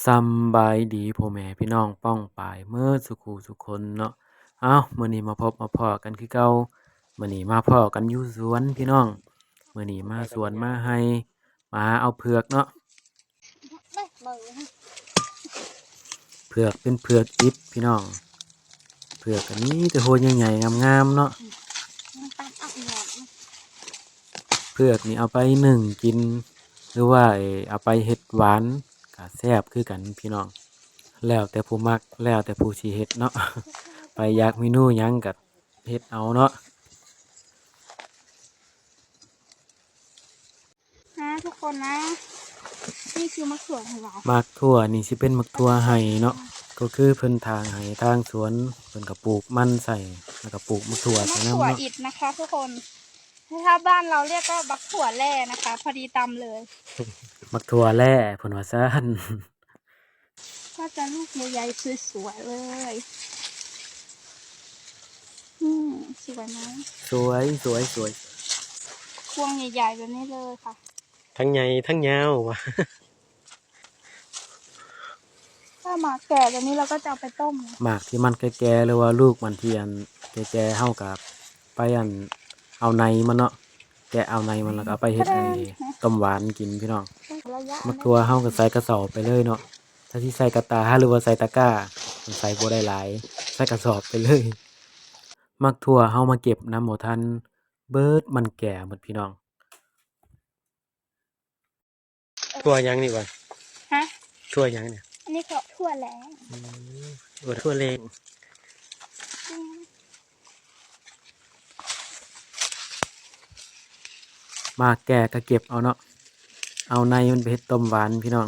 ສຳບາຍດີພໍ່ແມ່ພີ່ນ້ອງປ້ອງປາຍເໝິດສູ່ຄູ່ສູ່ຄົນເນາະ. ເອົ້າ ມື້ນີ້ມາພົບມາພໍ້ກັນຄືເກົ່າ. ມື້ນີ້ມາພໍ້ກັນຢູ່ສວນພີ່ນ້ອງ. ມື້ນີ້ມາສວນມາໄຮ່ ມາຫາເອົາເຜືອກເນາະ. ເຜືອກເປັນເຜືອກອິດພີ່ນ້ອງ. ເຜືອກກໍມີແຕ່ຫົວໃຫຍ່ໆງາມໆເນາະ. ເຜືອກນີ້ເອົາໄປໜຶ້ງກິນ ຫຼືວ່າເອົາໄປເຮັດຫວານກໍແຊບຄືກັນພີ່ນ້ອງ. ແລ້ວແຕ່ຜູ້ມັກ ແລ້ວແຕ່ຜູ້ຊິເຮັດເນາະ. ໃຜຢາກເມນູຫຍັງກໍເຮັດເອົາເນາະ. ນະທຸກຄົນນະ ນີ້ຄືໝາກຖົ່ວຂອງເຮົາ. ໝາກຖົ່ວນີ້ຊິເປັນໝາກຖົ່ວໄຮ່ເນາະ ກໍຄືເພິ່ນຖາງໄຮ່ຖາງສວນ ເພິ່ນກໍປູກມັນໃສ່ ແລ້ວກໍປູກໝາກຖົ່ວໃສ່ນຳເນາະ. ໝາກຖົ່ວອິດນະຄະທຸກຄົນ ຖ້າບ້ານເຮົາຮຽກວ່າບັກຖົ່ວແລ້ນະຄະ ພໍດີຕຳເລີຍ. ໝາກຖົ່ວແລ້ເພິ່ນວ່າຊັ້ນ. ກໍຈະລູກໃຫຍ່ໆ ສວຍໆ ເລີຍ. ອືມ ສວຍໄໝ? ສວຍ ສວຍ ສວຍ. ພວງໃຫຍ່ໆ ແບບນີ້ເລີຍຄ່ະ. ທັງໃຫຍ່ທັງຍາວວ່າ. ຖ້າໝາກແກ່ແບບນີ້ ເຮົາກໍຈະເອົາໄປຕົ້ມ. ໝາກທີ່ມັນແກ່ໆ ຫຼືວ່າລູກມັນທີ່ອັນແກ່ໆ ເຮົາກໍໄປອັນເອົາໃນມັນເນາະ. ແກະເອົາໃນມັນ ແລ້ວກໍເອົາໄປເຮັດອັນນີ້ ຕົ້ມຫວານກິນພີ່ນ້ອງ. ໝາກຖົ່ວເຮົາກໍໃສ່ກະສອບໄປເລີຍເນາະ. ຖ້າຊິໃສ່ກະຕ່າ ຫຼືວ່າໃສ່ຕະກ້າ ມັນໃສ່ບໍ່ໄດ້ຫຼາຍ ໃສ່ກະສອບໄປເລີຍ. ໝາກຖົ່ວເຮົາມາເກັບນຳບໍ່ທັນ ເບີດມັນແກ່ໝົດພີ່ນ້ອງ. ຖົ່ວຫຍັງນີ້ຫວາ? ຮະ? ຖົ່ວຫຍັງນີ້? ອັນນີ້ກໍຖົ່ວແລງ. ອືມ ໂອ້ ຖົ່ວແລງ. ອືມ ໝາກແກ່ກໍເກັບເອົາເນາະ ເອົາໃນມັນໄປເຮັດຕົ້ມຫວານພີ່ນ້ອງ.